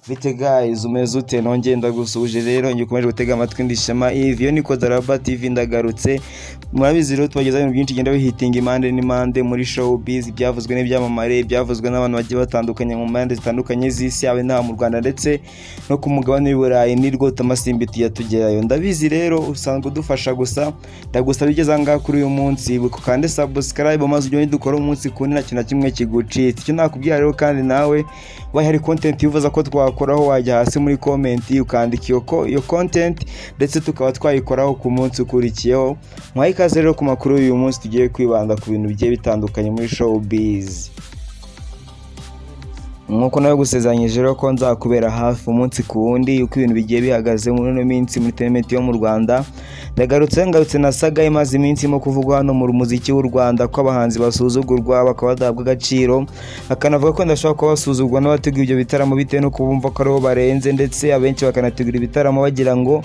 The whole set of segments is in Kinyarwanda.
Bite guys, umeze ute? Nongeye ndagusuhuje rero, njye ukomeje gutega amatwi ndi Shema Yves, iyo ni Kozaraba TV, ndagarutse. Murabizi rero, tubagezaho ibintu byinshi bigenda bihitinga impande n'impande muri showbiz, byavuzwe n'ibyamamare, byavuzwe n'abantu bagiye batandukanye mu mpande zitandukanye z'isi, yaba inaha mu Rwanda ndetse no ku mugabane w'i Burayi. Ni rwose amasimbi tuyatugerayo. Ndabizi rero usanzwe udufasha, gusa ndagusaba igeze aha ngaha kuri uyu munsi ukande subscribe, maze ujye dukora umunsi ku wundi, nta kintu na kimwe kigucitse. Icyo nakubwira rero kandi nawe wabaye hari content wifuza ko twakoraho, wajya hasi muri comment ukandika iyo content, ndetse tukaba twayikoraho ku munsi ukurikiyeho. Mwahe ikaze rero ku makuru y'uyu munsi. Tugiye kwibanda ku bintu bigiye bitandukanye muri showbiz. Nk'uko nawe gusezeranyije rero ko nzakubera hafi umunsi ku wundi uko ibintu bigiye bihagaze muri ino minsi muri entertainment yo mu Rwanda, ndagarutse. Ngarutse na saga imaze iminsi irimo kuvugwa hano mu muziki w'u Rwanda, ko abahanzi basuzugurwa, bakaba badahabwa agaciro, bakanavuga ko ndashobora kuba basuzugurwa n'abategura ibyo bitaramo bitewe no kubumva ko aribo barenze, ndetse abenshi bakanategura ibitaramo bagira ngo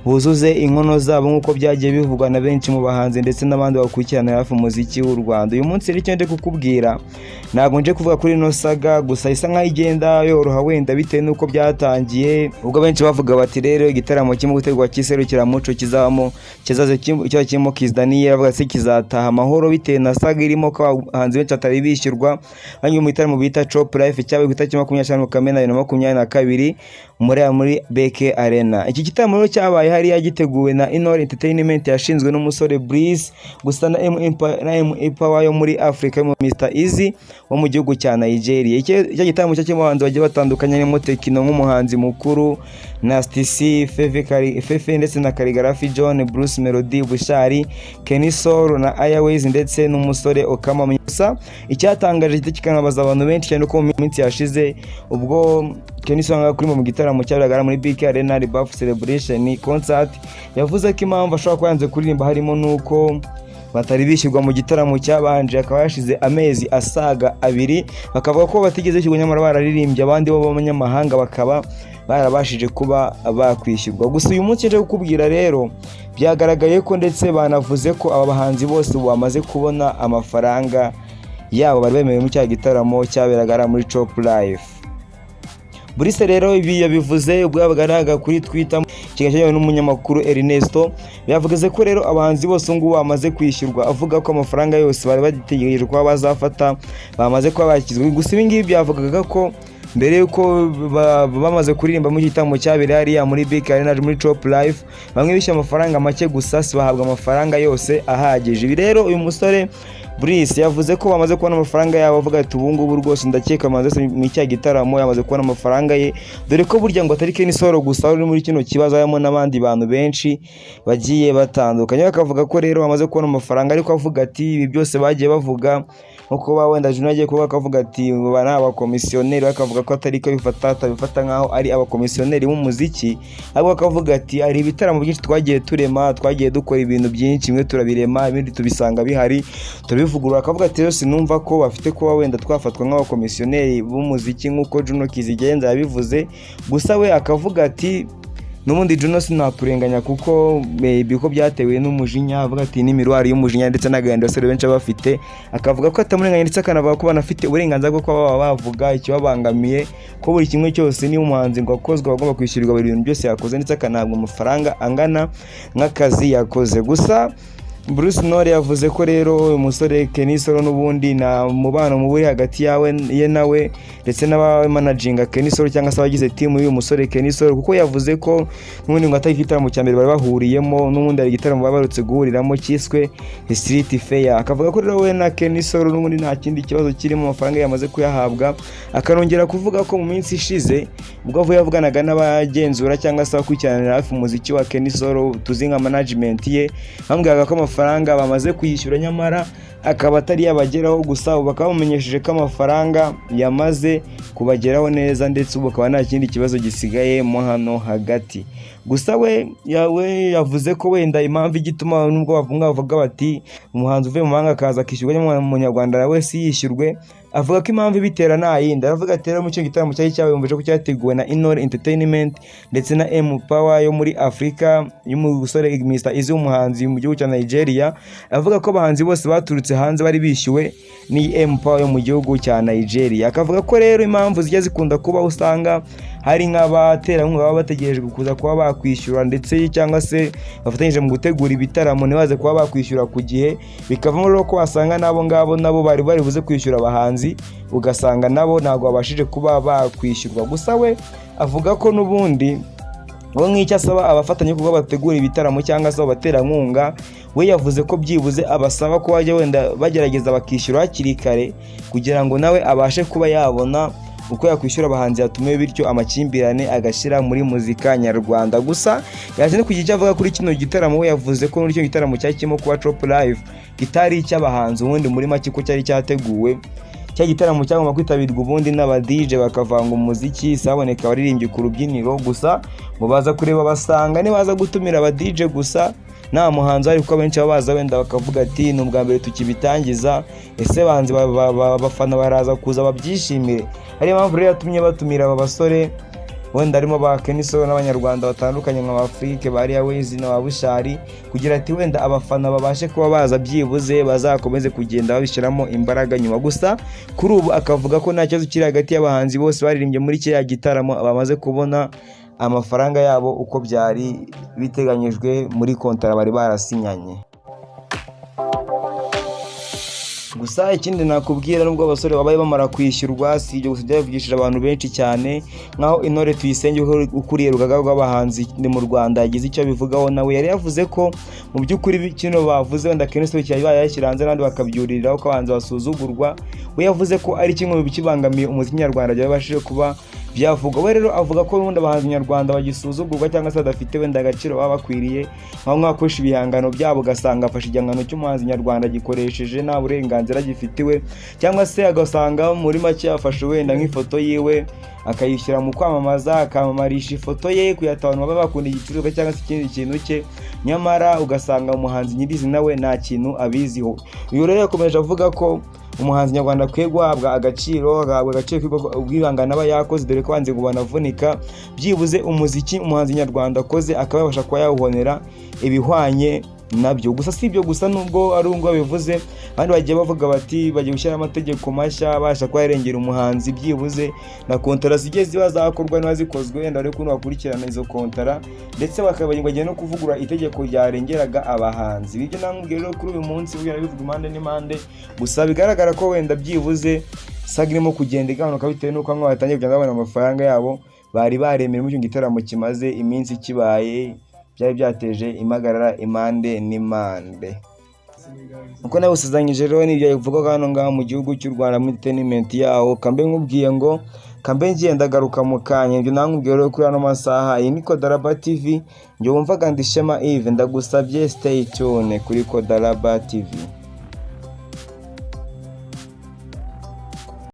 buzuze inkono zabo, nk'uko byagiye bivugwa na benshi mu bahanzi ndetse n'abandi bakurikirana hafi umuziki w'u Rwanda. Uyu munsi rero icyo ndi kukubwira, ntabwo nje kuvuga kuri ino saga gusa, isa nkaho igenda yoroha wenda bitewe n'uko byatangiye, ubwo benshi bavuga bati rero igitaramo kirimo gutegurwa cy'iserukiramuco kizabamo, kizaza kiba kirimo Kiss Daniel, bavuga se kizataha amahoro bitewe na saga irimo ko abahanzi benshi batari bishyurwa. Banyuze mu gitaramo bita Chop Life cyabaye ku itariki 25 Kamena 2022 muri BK Arena. Iki gitaramo rero cyabaye hariya giteguwe na Intore Entertainment yashinzwe n'umusore Bruce, gusa na M Power yo muri Africa, yo Mr Eazi wo mu gihugu cya Nigeria. Icyo gitaramo cyo kirimo abahanzi bagiye batandukanye, harimo Tekno nk'umuhanzi mukuru, Nasty C, Fefe ndetse na Khaligraph Jones, Bruce Melody, Bushali, Kenny Sol na Airways ndetse n'umusore Okkama. Gusa icyatangaje kikanabaza abantu benshi cyane, ko mu minsi yashize ubwo Kenny Sol kuri mu gitaramo cyaberaga muri BK Arena Rebirth Celebration Concert, yavuze ko impamvu ashobora kuba yanze kuririmba harimo n'uko batari bishyurwa mu gitaramo cyabanje, akaba yashize amezi asaga 2, bakavuga ko batigeze bishyurwa nyamara bararirimbye, abandi bo b'abanyamahanga bakaba barabashije kuba bakwishyurwa. Gusa uyu munsi nje kukubwira rero, byagaragaye ko ndetse banavuze ko aba bahanzi bose ubu bamaze kubona amafaranga yabo bari bemerewe mu cya gitaramo cyaberaga muri Chop Life. Bruce rero ibi yabivuze ubwo yabaga kuri Twitter, kigashyirwa n'umunyamakuru Ernesto. Yavuze ko rero abahanzi bose ubu ngubu bamaze kwishyurwa, avuga ko amafaranga yose bari bategereje kuba bazafata bamaze kuba bakizwe. Gusa ibi ngibi byavugaga ko mbere y'uko bamaze kuririmba mu gitaramo cyabereye hariya muri BK Arena muri Chop Life, bamwe bishyuye amafaranga make gusa, si bahabwa amafaranga yose ahagije. Ibi rero uyu musore Bruce yavuze ko bamaze kubona amafaranga yabo, avuga ati ubu ngubu rwose ndakeka amaze mu cya gitaramo yamaze kubona amafaranga ye, dore ko burya ngo atari Kenny Sol gusa uri muri kino kibazo, harimo n'abandi bantu benshi bagiye batandukanye. Bakavuga ko rero bamaze kubona amafaranga, ariko avuga ati ibi byose bagiye bavuga nko kuba wenda Juno agiye kuba akavuga ati ba ni abakomisiyoneri, bakavuga ko atari ko bifata, atabifata nkaho ari abakomisiyoneri b'umuziki, ahubwo akavuga ati hari ibitaramo byinshi twagiye turema, twagiye dukora ibintu byinshi, bimwe turabirema, ibindi tubisanga bihari turabivugurura. Akavuga ati rero sinumva ko bafite kuba wenda twafatwa nk'abakomisiyoneri b'umuziki nk'uko Juno Kizigenza yabivuze. Gusa we akavuga ati n'ubundi Juno sinakurenganya, kuko maybe ko byatewe n'umujinya, avuga ati n'imiruwari y'umujinya ndetse n'agahinda abasore benshi baba bafite, akavuga ko atamurenganya, ndetse akanavuga ko banafite uburenganzira bwo kuba baba bavuga ikibabangamiye, ko buri kimwe cyose niba umuhanzi ngo akozwe aba agomba kwishyurirwa buri bintu byose yakoze, ndetse akanahabwa amafaranga angana nk'akazi yakoze. Gusa Bruce Ntore yavuze ko rero uyu musore Kenny Sol n'ubundi nta mubano mubi uri hagati yawe ye nawe ndetse n'abamanaginga Kenny Sol cyangwa se abagize team y'uyu musore Kenny Sol, kuko yavuze ko n'ubundi ngo atari igitaramo cya mbere bari bahuriyemo, n'ubundi hari igitaramo bari baherutse guhuriramo cyiswe Street Fair. Akavuga ko rero we na Kenny Sol n'ubundi nta kindi kibazo kirimo, amafaranga yamaze kuyahabwa. Akanongera kuvuga ko mu minsi ishize ubwo avuye yavuganaga n'abagenzura cyangwa se abakurikiranira hafi umuziki wa Kenny Sol tuzi nka management ye, bambwiraga ko amafaranga bamaze kuyishyura, nyamara akaba atari yabageraho. Gusa ubu bakaba bamumenyesheje ko amafaranga yamaze kubageraho neza, ndetse ubu akaba nta kindi kibazo gisigaye mo hano hagati. Gusa we yawe yavuze ko wenda impamvu igituma nubwo bavuga bati umuhanzi uvuye mu mahanga akaza akishyurwa, umunyarwanda wese yishyurwe, avuga ko impamvu ibitera nta yindi. Aravuga ati rero mu cyo gitaramo cyari cyabaye ko cyateguwe na Intore Entertainment ndetse na M Power yo muri Afurika y'umusore Mr Eazi w'umuhanzi mu gihugu cya Nigeria, avuga ko abahanzi bose baturutse hanze bari bishyuwe ni M Power yo mu gihugu cya Nigeria. Akavuga ko rero impamvu zijya zikunda kuba usanga hari nk'abaterankunga baba bategerejwe kuza kuba bakwishyura, ndetse cyangwa se bafatanyije mu gutegura ibitaramo ntibaze kuba bakwishyura ku gihe, bikavamo rero ko wasanga n'abo ngabo nabo bari buze kwishyura abahanzi, ugasanga nabo ntabwo babashije kuba bakwishyurwa. Gusa we avuga ko n'ubundi we nk'icyo asaba abafatanyabikorwa bategura ibitaramo cyangwa se abaterankunga, we yavuze ko byibuze abasaba ko bajya wenda bagerageza bakishyura hakiri kare, kugira ngo nawe abashe kuba yabona uko yakwishyura abahanzi yatumiwe, bityo amakimbirane agashyira muri muzika nyarwanda. Gusa yaje no kugira icyo avuga kuri kino gitaramo. We yavuze ko muri kino gitaramo cyari kirimo kuba Chop Live kitari icy'abahanzi ubundi, muri make ko cyari cyateguwe, cya gitaramo cyagomba kwitabirwa ubundi n'aba DJ bakavanga umuziki, haboneka abaririmbyi ku rubyiniro. Gusa ngo baza kureba basanga nibaza gutumira aba DJ gusa nta muhanzi uhari, kuko abenshi baba baza wenda bakavuga ati: "Ni ubwa mbere tukibitangiza, ese bahanzi abafana baraza kuza babyishimire?" Ariyo mpamvu rero yatumye batumira aba basore wenda harimo ba Kenny Sol n'abanyarwanda batandukanye nka ba Afrique, ba Ariel Wayz na ba Bushali, kugira ati wenda abafana babashe kuba baza, byibuze bazakomeze kugenda babishyiramo imbaraga nyuma. Gusa kuri ubu akavuga ko nta kibazo kiri hagati y'abahanzi bose baririmbye muri kiriya gitaramo, bamaze kubona amafaranga yabo uko byari biteganyijwe muri kontara bari barasinyanye. Gusa ikindi nakubwira, nubwo abasore babaye bamara kwishyurwa, si ibyo gusa byavugishije abantu benshi cyane, nkaho Intore Tuyisenge ukuriye urugaga rw'abahanzi mu Rwanda yagize icyo abivugaho. Nawe yari yavuze ko mu by'ukuri kino bavuze wenda Kenny Sol cyari bayashyira hanze n'abandi bakabyuriraho ko abahanzi basuzugurwa, we yavuze ko ari kimwe mu bikibangamiye umuziki nyarwanda byabashije kuba byavugwa. We rero avuga ko n'ubundi abahanzi nyarwanda bagisuzugurwa cyangwa se badafite wenda agaciro baba bakwiriye, nkaho mwakoresha ibihangano byabo, ugasanga afashe igihangano cy'umuhanzi nyarwanda gikoresheje nta burenganzira gifitiwe, cyangwa se agasanga muri make afashe wenda nk'ifoto yiwe akayishyira mu kwamamaza, akamamarisha ifoto ye kuyata abantu baba bakunda igicuruzwa cyangwa se ikindi kintu cye, nyamara ugasanga umuhanzi nyirizina we nta kintu abiziho. Uyu rero yakomeje avuga ko umuhanzi nyarwanda akwiye guhabwa agaciro, agahabwa agaciro ubwibangano aba yakoze, dore ko banze ngo banavunika, byibuze umuziki umuhanzi nyarwanda akoze akaba yabasha kuba yawubonera ibihwanye nabyo. Gusa si ibyo gusa, nubwo ari ubwo bivuze, abandi bagiye bavuga bati bagiye gushyiraho amategeko mashya abasha kuba yarengera umuhanzi, byibuze na kontara zigiye ziba zakorwa niba zikozwe wenda ariko ukuntu bakurikirana izo kontara, ndetse bakaba bagiye no kuvugurura itegeko ryarengeraga abahanzi. Ibyo namubwiye rero kuri uyu munsi bugenda bivuga impande n'impande. Gusa bigaragara ko wenda byibuze saga irimo kugenda igabanuka, bitewe n'uko bamwe batangiye kugenda babona amafaranga yabo bari baremeye muri icyo gitaramo kimaze iminsi kibaye, byari byateje impagarara impande n'impande. Uko nabusezeranyije rero n'ibyo bivugwa hano ngaha mu gihugu cy'u Rwanda muri entertainment yaho, kambe nkubwiye ngo kambe ngiye ndagaruka mu kanya. Ibyo nankubwiye rero kuri ano masaha, iyi ni Kodaraba TV, njye wumvaga ndi Shema Yves, ndagusabye stay tune kuri Kodaraba TV.